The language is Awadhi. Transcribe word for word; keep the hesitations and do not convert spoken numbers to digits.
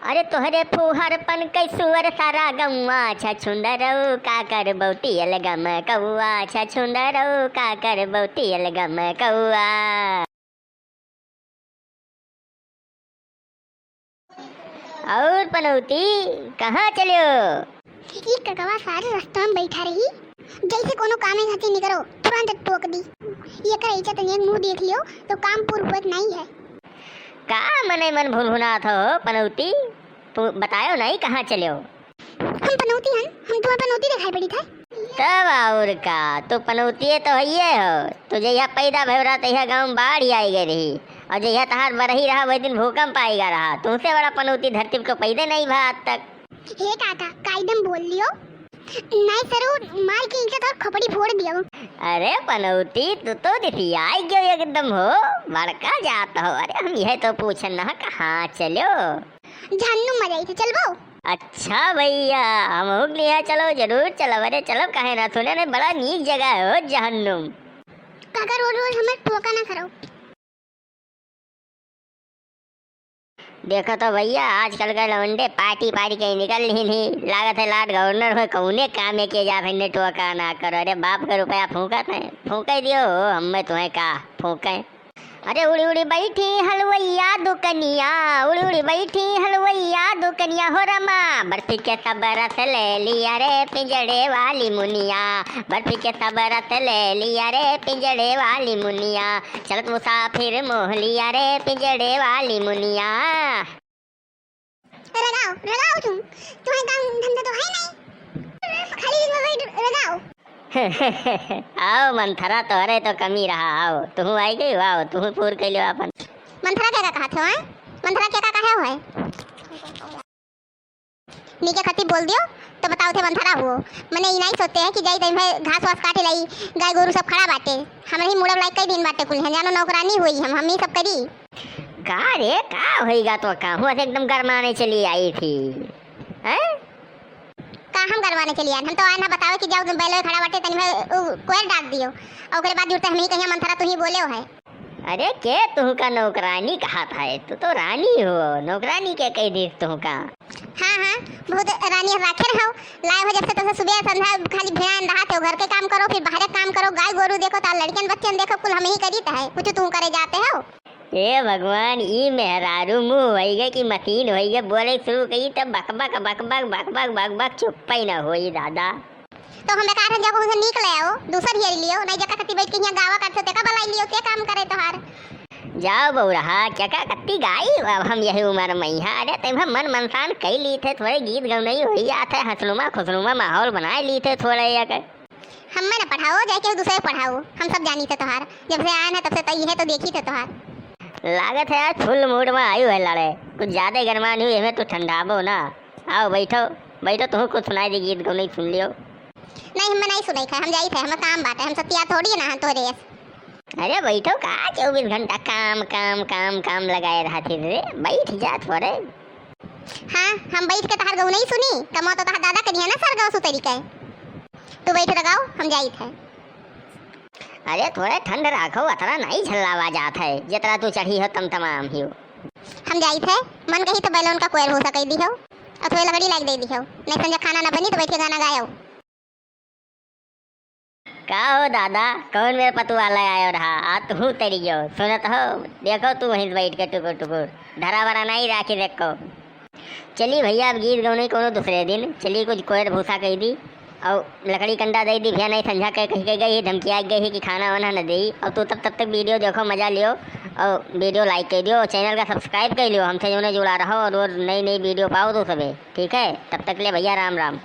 अरे तोहरे फुहरपन कै सुअर सारा गौआ, छछुंदरऊ का करबौ तियल गम कौआ, छछुंदरऊ का करबौ तियल गम कौआ। और पनौती, कहाँ चल्यो? ई ककवा सारे रस्ता में बैठा रही, जैसे कोनो कामे खातिर निकरो, तुरंत टोक दी। एकर इज्जत नेक मुँह देख लियो, तो काम पूर्ववत नहीं है। का मने मन भुनभुनात हो पनौती? तू बतायो नहीं कहाँ चल्यो? हम पनौती हन, हम तुम्हें पनौती दिखाई पड़ी था। तब और का, तू पनौतिए तो हइये हो। तू जहिया पैदा भय रहा, तहिया गाँव में बाढ़ ही आई गई रही, और जहिया तहार बरही रहा, वही दिन भूकंप आई गया रहा। तुमसे बड़ा पनौती धरती पे पैदा नहीं भा आज तक। हे काका, का एकदम बोल लियो? नहीं सरू, मार के इनके तो खोपड़ी फोड़ दियो। अरे पनौती, तू तो दिसियाई गयो एकदम हो, बड़का जात हो। अरे हम यह तो पूछन ना कहाँ चल्यो। जहन्नुम में जाई थे, चलबो? अच्छा भैया, हम हो गया, चलो जरूर चलब। अरे चलब काहे ना, सुने नहीं बड़ा नीक जगह है हो जहन्नुम। काका रोज रोज हमें टोका ना करो। देखो तो भैया, आजकल के लौंडे पार्टी पार्टी के निकल ही नहीं। लागत है लाट गवर्नर हो, कौने काम में के जात है, ने टोका ना करो। अरे बाप के रुपया फूंकत है, फूंके दियो हो, हम में तुम्हें का फूंके। अरे उड़ी उड़ी बैठी हलवैया दुकनिया, उड़ी उड़ी बैठी हलवैया दुकनिया हो रमा, बर्फी के सब रस ले लिया रे पिंजड़े वाली मुनिया, बर्फी के सब रस ले लिया रे पिंजड़े वाली मुनिया, चलत मुसाफिर मोह लिया रे पिंजड़े वाली मुनिया। रगाओ, रगाओ तुम, तुम्हें काम धंधा तो है नहीं, खाली दिन में बैठ रगाओ। आओ मंथरा, तोहरे तो कमी रहा, आओ तुहू आई गई, आओ तुहू पूर कैले अपन। मंथरा क्या का कहत हो, हैं? मंथरा क्या का कहे हो है? नीके खती बोल दियो, तो बताओ थे मंथरा हुओ। मने ई नहीं सोचते हैं कि जाई तई में घास वास काटे लाई, गाय गोरू सब खड़ा बाटे, हमरे ही मुड़ब लाई कई दिन बाटे कुल हैं, जानो नौकरानी हुई हम, हम ही सब करी। का रे, का होइगा तो का हुआ से एकदम गरमाने चली आई थी, हैं? का हम गरमाने चली आन? हम तो आए ना बतावे कि जाओ बैलो खड़ा बाटे, तनी में उ कोयर डाल दियो, और ओकरे बाद जुड़ते हम ही कहिया मंथरा तू ही बोले हो है। अरे के तुहका नौकरानी कहत है? तू तो रानी हो, नौकरानी के कह दी तुहका? हाँ, हाँ, बहुत रानी राखे रहो। लाए हो जब से तब से सुबह संध्या खाली भिड़ान रहा थे, घर के काम करो, फिर बाहर के काम करो, गाय गोरू देखो, तार लड़कियन बच्चन देखो, कुल हम ही करीत है, कुछ तू करे जाते हो? ए भगवान, ई मेहरारू मुँह होइगे कि मशीन होइगे, बोले शुरू करी तब बक बक, बक बक, बक बक, बक बक, चुप्पे न होई दादा। तो हम बेकार हम जाको उनसे नीक ले आओ, दूसर हेर लियो, नहीं जका कत्ती बैठ के यहाँ गावा काट से तेका बलाई लियो, ते काम करे तोहार। जाओ बउरहा, क्या का कत्ती गाई, अब हम यही उम्र में ही, हाँ, अरे तब हम मन मनसान कई ली थे, थोड़े गीत गौनई होई जात है, हंसनुमा खुशनुमा माहौल बनाए ली थे थोड़े एक। हमें न पढ़ाओ, जाए केहू दूसरे के पढ़ाओ, हम सब जानी थे तोहार, जब से आए हैं तब से तो यह तो देखी थे तोहार। लागत है आज full mood में आयु है लड़े, कुछ ज्यादा गरमान हुई, हमें तो ठंडाबो ना। आओ बैठो, बैठो, तुहू कुछ सुनाई दे, गीत गौनई सुन लियो। नहीं, हमें नहीं सुनाई खाए, हम जाई थे, हमें काम बाटे, हम सतिया थोड़ी ना हैं तोरे। अरे बैठो, का चउबीस घंटा काम, काम, काम, काम लगाए रहत ही रे, बैठ जा थोड़े। हाँ, हम बैठ के तहार गौनई सुनी, कमवा तो तहार दादा करिहे ना सरगवा सुतरी के। तू बैठ रगाओ, हम जाई थे। अरे थोड़े ठंड राखो, अतरा नहीं झल्लावा जात है, जतरा तू चढ़ी हो तम तमाम ही हो। हम जाई थे, मन कही तो बैलोन का कोयर भूसा कई दी हो, और थोड़े लकड़ी लाग दे दी हो, नहीं संजा खाना ना बनी तो बैठ के गाना गायो। का हो दादा, कौन मेरे पतुआ ले आयो रहा? आ तू तरी गयो। सुनत हो, देखो तू वहीं से बैठ के टुकुर टुकुर। धरा बरा नहीं राखी देखो। चली भैया, अब गीत गौनई कोनो दूसरे दिन। चली कुछ कोयर भूसा कही दी और लकड़ी कंडा दे दी भैया, नहीं संझा के कही के गई, धमकिया गई कि खाना वाना न दे। अब तू तब, तब तक video देखो, मजा लियो और video like कर दियो, channel का subscribe कर लियो, हमसे जो जुड़ा रहो और रोज नई नई video पाओ तू सबे, ठीक है? तब तक ले भैया राम राम।